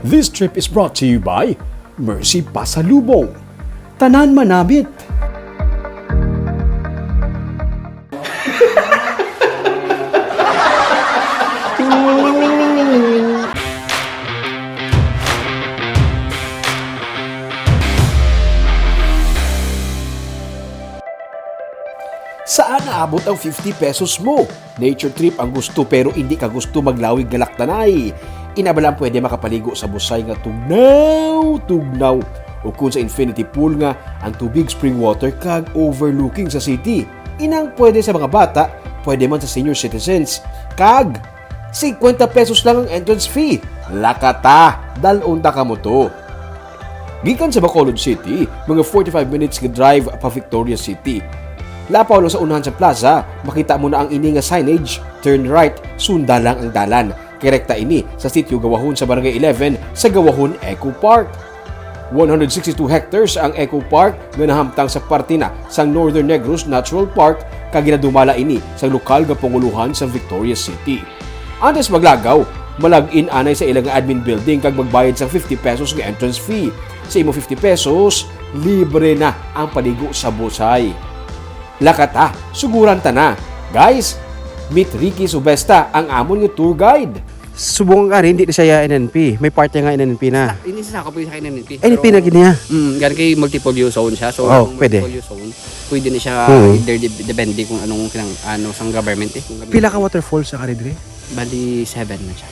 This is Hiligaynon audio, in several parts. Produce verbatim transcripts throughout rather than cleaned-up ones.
This trip is brought to you by Mercy Pasalubong. Tanan manamit. Saan naabot ang fifty pesos mo? Nature trip ang gusto pero hindi ka gusto maglawig nga laktanay. Ina ba lang pwede makapaligo sa Busay nga tugnaw, tugnaw? O kung sa infinity pool nga ang tubig spring water kag overlooking sa city. Inang pwede sa mga bata, pwede man sa senior citizens. Kag singkwenta pesos lang ang entrance fee. Lakata, dalon ta kamo to. Gikan sa Bacolod City, mga forty-five minutes nga drive pa Victoria City. Lapaw lang sa unahan sa plaza, makita mo na ang ini nga signage, "Turn right, sunda lang ang dalan." Kay rekta ini sa sitio Gawahon sa Barangay eleven sa Gawahon Eco Park. One hundred sixty-two hectares ang Eco Park nga nahamtang sa parte na sang Northern Negros Natural Park, kag ginadumala ini sa lokal nga panguluhan sa Victoria City. Antes maglagaw, malag-in anay sa ila nga admin building kag magbayad sang fifty pesos nga entrance fee. Sa imo fifty pesos, libre na ang paligo sa Busay. Lakata, suguran ta na. Guys, meet Ricky Subesta, ang amon nga tour guide. Subong ang ari, hindi na siya N N P. May part niya nga N N P na. Hindi siya sakop sa N N P. N N P na gid niya. Mm, gan kay multiple use zone siya. So, Oh, ang pwede. Multiple use zone, pwede na siya Oo. Either de-, depende kung anong kinang-, ano, sang government eh. Kung Pila ka waterfalls sa ari diri? Bali, seven na siya.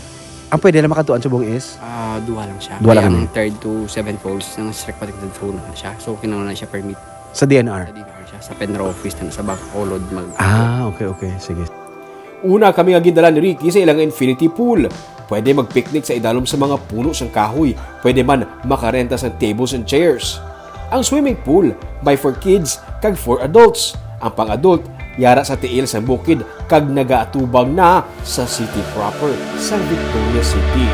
Ang pwede lang makadtuan subong is? Ah, duha lang siya. Duha lang Kaya ang niya. Third to seven falls, nang strict protected zone na siya. So, kinahanglan na siya permit. Sa D N R? Sa D N R siya. Sa PENRO office na sa Bacolod mag- Ah, okay, okay. Sige. Una kami nga gindala ni Ricky sa ilang infinity pool. Pwede mag-picnic sa idalom sa mga puno sang kahoy. Pwede man makarenta sang tables and chairs. Ang swimming pool may for kids kag for adults. Ang pang-adult yara sa tiil sang bukid kag nagaatubang na sa city proper sang Victoria City.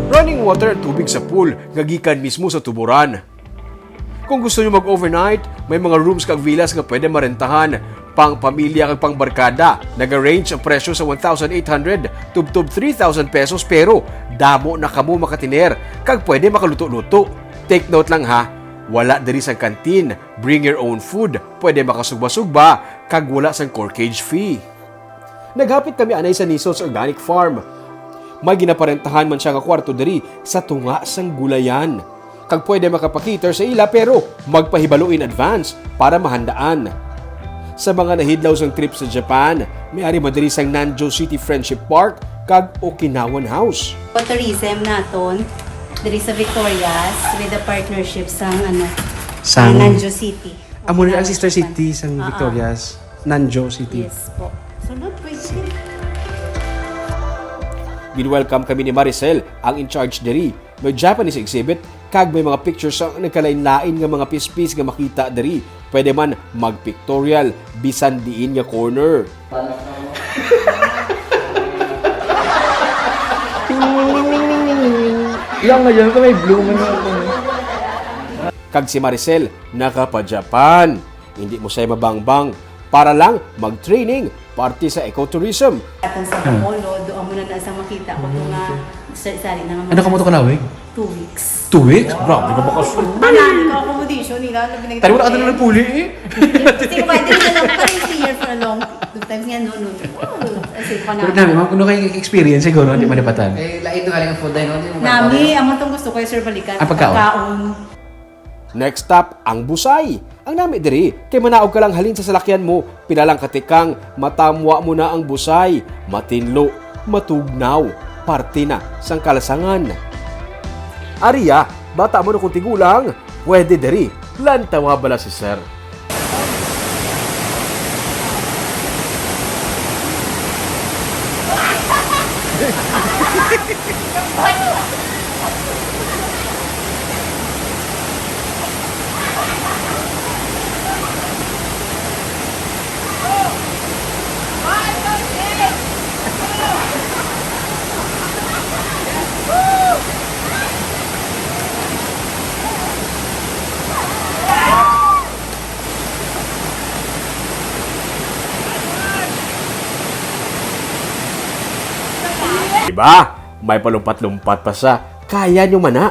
Running water ang tubig sa pool nga gikan mismo sa tuburan. Kung gusto nyo mag-overnight, may mga rooms kag villas nga pwede marentahan. Pang pamilya kag pang barkada, naga-range ang presyo sa one thousand eight hundred tubtob three thousand pesos, pero damo na kamo makatiner kag pwede makaluto-luto. Take note lang ha, wala diri sang canteen, bring your own food, pwede makasugba-sugba kag wala sang corkage fee. Naghapit kami anay sa Niso's Organic Farm. May ginaparentahan man siya nga kwarto diri sa tunga sang gulayan. Kag pwede makapakita sa ila, pero magpahibalo in advance para mahandaan. Sa mga nahidlaw sang trip sa Japan, may ari man diri sang Nanjo City Friendship Park kag Okinawan House. Ecotourism naton diri sa Victorias with the partnership sang, ano, Sang Nanjo City. Amo ni ang sister city sang Ah, ah. Victorias, Nanjo City. Yes po. Sunod, pwede. Gin-welcome kami ni Maricel, ang in charge diri. May Japanese exhibit, kag may mga pictures sa nagkalain-lain nga mga piece-piece nga makita diri. Pwede man mag-pictorial, bisan diin nga corner. Yan nga yan, may blue man ako. Kag si Maricel, nakapa-Japan. Hindi mo siya mabangbang. para lang mag-training parte sa ecotourism. Atong sa Bacolod, doon mo na na sa makita ko to nga sa sari na nga Ano ka mo to mga kalawig? Two weeks. Two weeks? Grabe ka, bakasyon. Manami ko accommodation nila, labi na Tayo wala ka ito na nagpuli eh. Kasi kung pwede na lang, parang stay here for a long, two times nga, no, no, no. Oh, kasi pa Pero na. dami, ma'am, kung kayo experience siguro, hindi malipatan. Eh, lain na nga lang ang food, ay, no? Hindi mo Nami, mapapalayo. Ang matong gusto ko, sir, balikan. Ang pagkaon? Pagkaon. Next stop, ang Busay. Ang nami diri, kay manaog ka lang halin sa salakyan mo, pila lang ka tikang, matamwa mo na ang Busay. Matinlo, matugnaw, parte na sang kalasangan. Ariya, bata mo na kung tigulang, pwede diri. Lantawa bala si Sir. Diba? May palumpat-lumpat pa sa kaya nyo man na.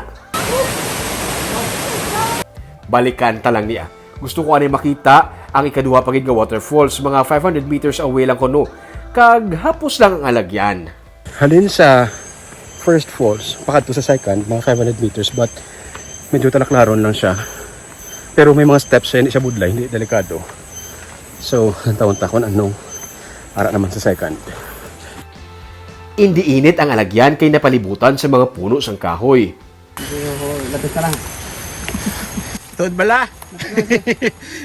Balikan ta lang niya. Gusto ko ani makita ang ikaduha pa gid nga waterfalls, mga five hundred meters away lang kuno. Kag hapos lang ang alagyan. Halin sa first falls, pakadto sa second, mga five hundred meters, but medyo talaklaron lang siya. Pero may mga steps siya, hindi siya budlay, hindi delikado. So, ang taon ta kung anong ara naman sa second. Hindi init ang alagyan kay napalibutan sa mga puno sang kahoy. Medyo lapit na lang. Tuod bala.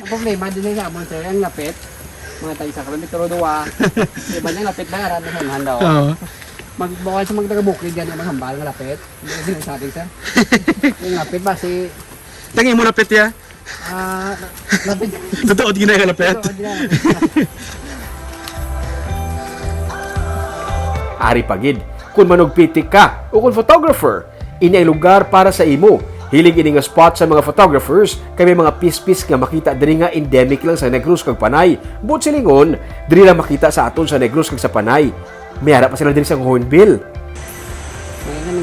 Ang problema din sa amon, sir, ang lapit. Mga tayo sa kilometro dua. Iba niya lapit na nga, rami sa unahan daw. Oo. Mag-, bawal sa magdagabukid yan, ang maghambal nga lapit. Hindi ko sinasabi, sir. Yung lapit ba, si Tangi mo lapit ya. Ah, lapit. Totoo, di na yung lapit. Totoo, di na lapit. Ari pa gid, kung manugpitik ka o kung photographer, ini ang lugar para sa imo. Hilig ini nga spot sa mga photographers, kay may mga pispis nga makita diri nga endemic lang sa Negros kag Panay. Buot silingon, diri lang makita sa aton sa Negros kag sa Panay. May ara pa sila diri sa Hornbill.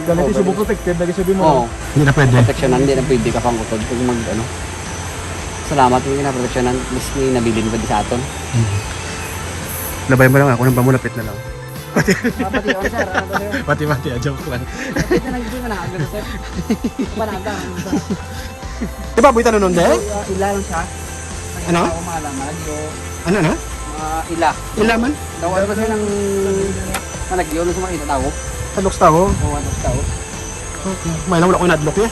Ganito yung subong protected, lagi sabi mo. Oo. Hindi na pwede. Proteksyonan, hindi na pwede ka pang utod. Kung mag, ano, salamat yung ginaproteksyonan, mas ni nabilin pa di sa aton. Hmm. Labay mo lang ako, nang pamulapit na lang. Ah, pati yun, sir. Ano ba yun? Pati-pati, ah, joke lang. Pati na lang, hindi na, ano, sir? Panata, ano, sir? Diba, buhay tanong nun, Del? Ah, ila lang siya. Ano? Ang tao, mga alam, malagyo. Ano, ano? Mga ila. Ila man? Daw, ano ba siya ng malagyo na sa mga ila tao? Hadlok sa tao? Oo, hadlok sa tao. Okay. May lang wala ko yung hadlok eh.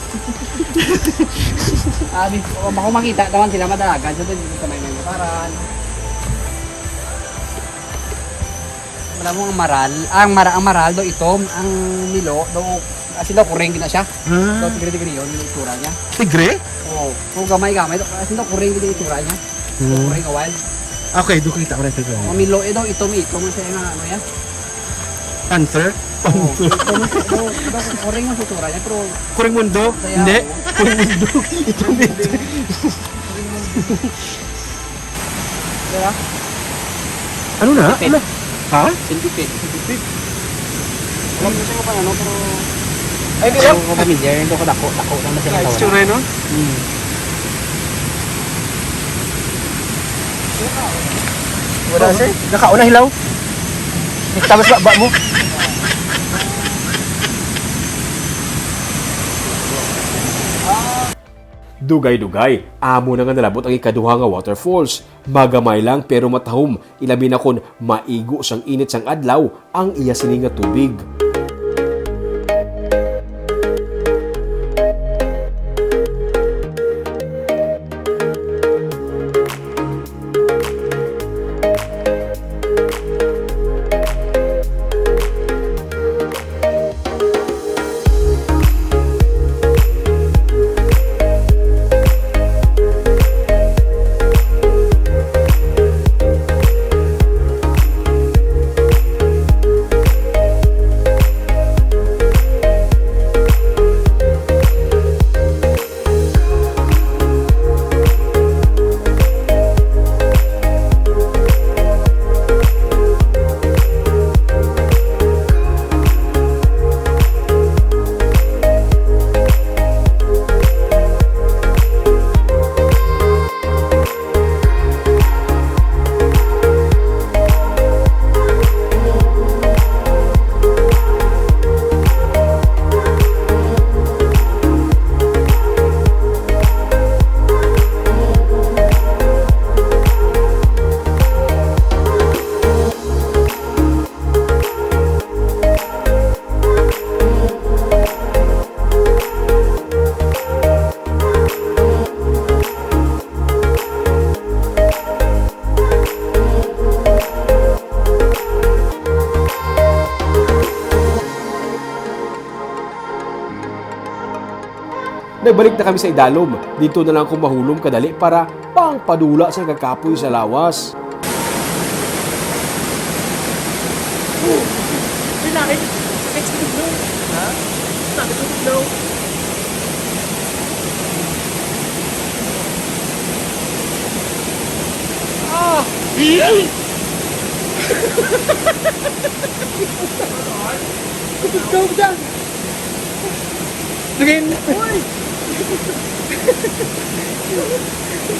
Ah, di, o, bako makita naman sila madalagan. So, dito sa may may lakaran. Alam mo, ang maral, ang mara-, ang maral daw itom, ang milo daw, as in daw, kuring gina siya. Ah. Daw, tigre-tigre yun, yung itsura niya. Tigre? Oo. Kung gamay-gamay, daw, as in daw, kuring gina itsura niya. Hmm. Kuring kawal. Okay, doon kita ko rin tigre. Ang milo, eh, daw, itom-itom siya nga, ano yan? Panther? Oo, Panther. Itom, daw, daw, kuring ang itsura niya, pero Kuring mundo? Kaya Hindi. Ako. Kuring mundo. Itom-itom. Diba? Ano na? Pet. Ano? Ha? Centipede. Centipede. Alam ko siya pa ano, pero Ay, di Ako lang. Ko familiar, hindi ko dako, dako lang na siya Ay, natawa. Tsura, no? Hmm. Wala, sir. Nakauna hilaw. Tapos ba, ba mo? Dugay-dugay, amo na nga nalabot ang ikaduha nga waterfalls. Magamay lang pero matahom, ilabi na kon maigo sang init sang adlaw ang iya sini nga tubig. Balik na kami sa idalom. Dito na lang ako mahulom kadali para pangpadula sa kakapoy sa lawas. Pinakit, pinakit sa tubig, no? Ha? Pinakit sa tubig, no? Ah! Ikaw dyan! Lagyan! Uy!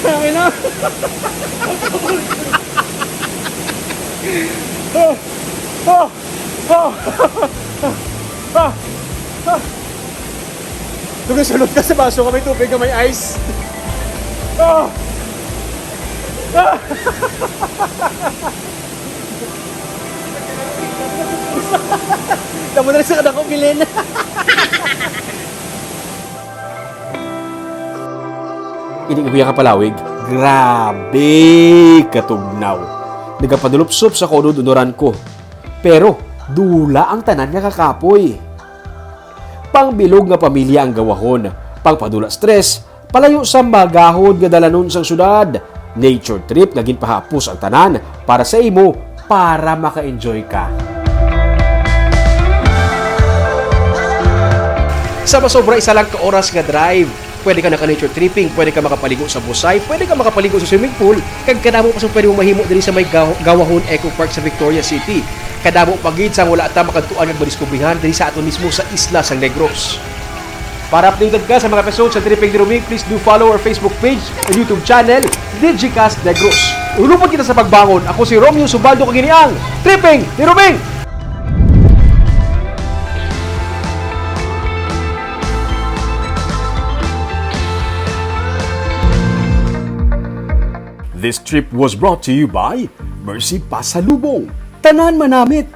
Tangin na! Oh! Oh! Oh! Ah! Ah! Lugasulod ka sa baso nga may tubig nga may ice. Ah! Ah! Tamo na rin sa kadako, bilin. Ining iya kapalawig, grabe katugnaw. Nagapadulupsop sa kaunod-unuran ko. Pero dula ang tanan nga kakapoy. Pangbilog nga pamilya ang gawahon, pangpadula stress, palayo sa magahod nga dalanon sang syudad. Nature trip nga ginpahapos ang tanan para sa imo, para maka-enjoy ka. Sa masobra isa lang ka oras nga drive, pwede ka naka-nature tripping, pwede ka makapaligo sa Busay, pwede ka makapaligo sa swimming pool, kag kadamo pa sa pwede mo mahimo diri sa may Gaw-, Gawahon Eco Park sa Victoria City. Kadamo pa gid sang wala ta makadtuan kag madiskubrihan diri sa aton mismo sa isla sang Negros. Para updated ka sa mga episode sa Tripping ni Roming, please do follow our Facebook page and YouTube channel, Digicast Negros. Hulupot kita sa pagbangon. Ako si Romeo Subaldo, kag ini ang Tripping ni Roming! This trip was brought to you by Mercy Pasalubong. Tanan manamit!